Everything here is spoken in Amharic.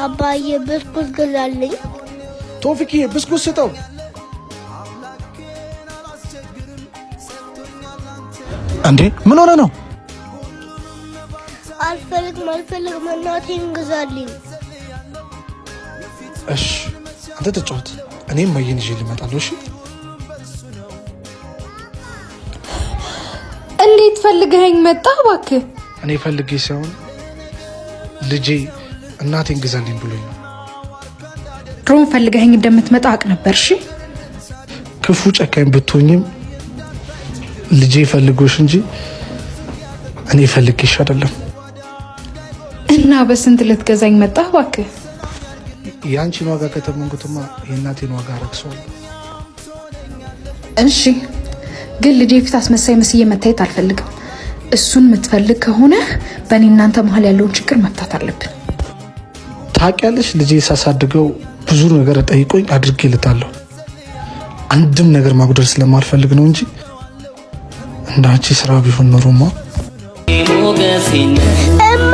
አባዬ ብስኩት ግዛልኝ። ቶፊክዬ ብስኩት ስጠው። እንዴ ምን ሆነ ነው? አልፈልግም አልፈልግም፣ እናቴን ግዛልኝ። እሺ አንተ ተጫወት፣ እኔም እማዬን ይዤ ልመጣለሁ። እሺ እንዴት ፈልገኸኝ መጣ? እባክህ እኔ ፈልጌ ሳይሆን ልጄ እናቴን ግዛልኝ ብሎኝ ነው። ድሮም ፈልገኸኝ እንደምትመጣ አውቅ ነበር። እሺ ክፉ ጨካኝ ብትሆኝም ልጄ ፈልጎሽ እንጂ እኔ ፈልጌሽ አይደለም። እና በስንት ልትገዛኝ መጣ? እባክህ የአንቺን ዋጋ ከተመንኩትማ የእናቴን ዋጋ ረክሰዋለሁ። እሺ ግን ልጄ ፊት አስመሳይ መስዬ መታየት አልፈልግም። እሱን የምትፈልግ ከሆነ በእኔ እናንተ መሀል ያለውን ችግር መፍታት አለብን። ታውቂያለሽ፣ ልጄ ሳሳድገው ብዙ ነገር ጠይቆኝ አድርጌለታለሁ። አንድም ነገር ማጉደል ስለማልፈልግ ነው እንጂ እንደ አንቺ ስራ ቢሆን ኖሮማ እማ